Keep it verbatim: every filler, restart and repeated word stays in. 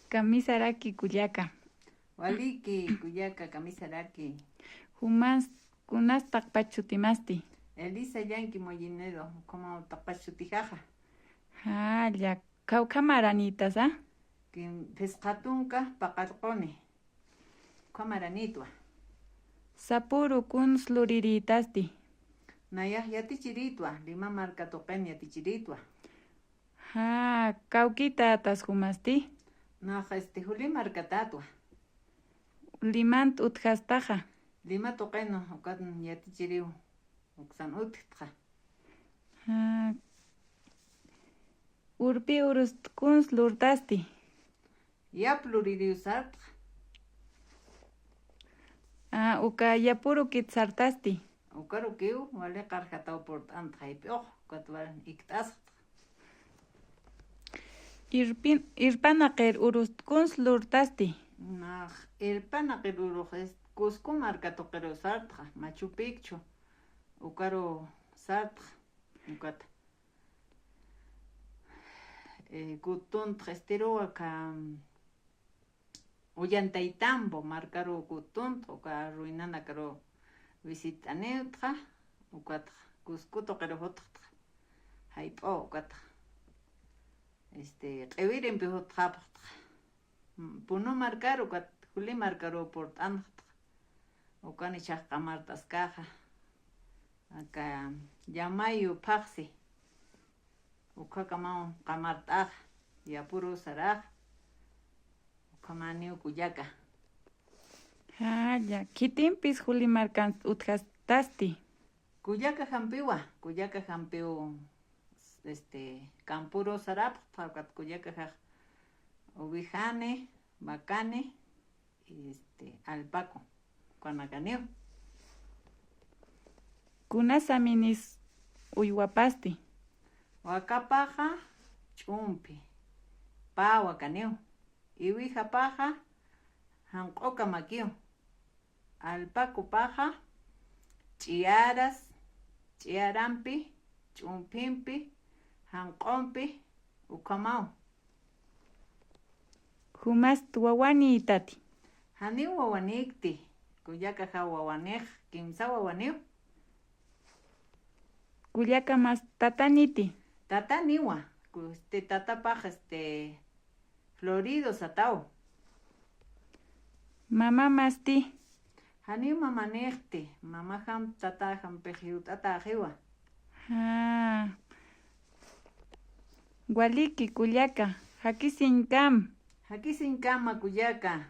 Kamisaraki kullaka. Waliki kullaka, kamisaraki. Jumas, kunas taqpach sutimasti? Elisa Llanki Mollinedo, ukhama taqpach sutijaxa. Jalla, kawkha maranitasa? Kim, phisqa tunka paqallquni. Ukhama maranitwa. Sapuru kuns luriritasti? Nayax yatichiritwa, Lima marka tuqin yatichiritwa. Ja, kawkitatas jumasti? Nax, este, Juli markatatwa. Limant utjastaxa? Lima tuqinu, ukat yatichiriw, uksan utjtxa. Ja, urpi urust kuns lurtasti? Yap luririw sartxa. A, uka yapurukit sartasti? Ukarukiw, wali qarjataw purt'antxa jayp'ux, ukat wal ikt'asxtxa. Irpin, irpanaqir urust kuns lurtasti? Nax, irpanaqir urux, es, Cusco marka tuqiru sartxa, Machu Picchu, ukaru sartxa, ukat. Eh, kutuntx estiruwa ka, Ollantaytambo markaru kutuntx, uka ruinanakaru visit'aniwtxa, ukatx Cusco tuqiru jutxtxa, jayp'u ukatx, este, q'iwirimpi jutxapxtxa. Punu markaru, ukat Juli markaru purt'anxtxa. Ukan ichhax qamart'askaxa. Aka Yamayu phaxsi. Ukhakamaw qamart'ax, yapuru sarax. Ukhamaniw kullaka. Jalla, khitimpis Juli markan utjastasti? Kullaka jampiwa, kullaka jampiw, este, campuru sarapxtxa, ukat kullaka jax ovejani, vacani, este, alpaco, ukanakaniw. Kuna saminis uywapasti? Wakapaxa ch'umpi, pä wakaniw. Iwijapaxa janq'u kamakiw. Alpacopaxa ch'iyaras, ch'iyarampi, ch'umpimpi, janq'umpi, ukhamaw. Jumast wawanïtati? Janiw wawanïkti, kullaka jaw wawanix, kimsa wawaniw. Kullaka mas tataniti? Tataniwa, ku-, este, tatapax, este, Florido sataw. Mamamasti? Janiw mamanixti, mamajam tatajampix jiwt'ataxiwa. Ja. Waliki kullaka, jakisiñkam. Jakisiñkama kullaka.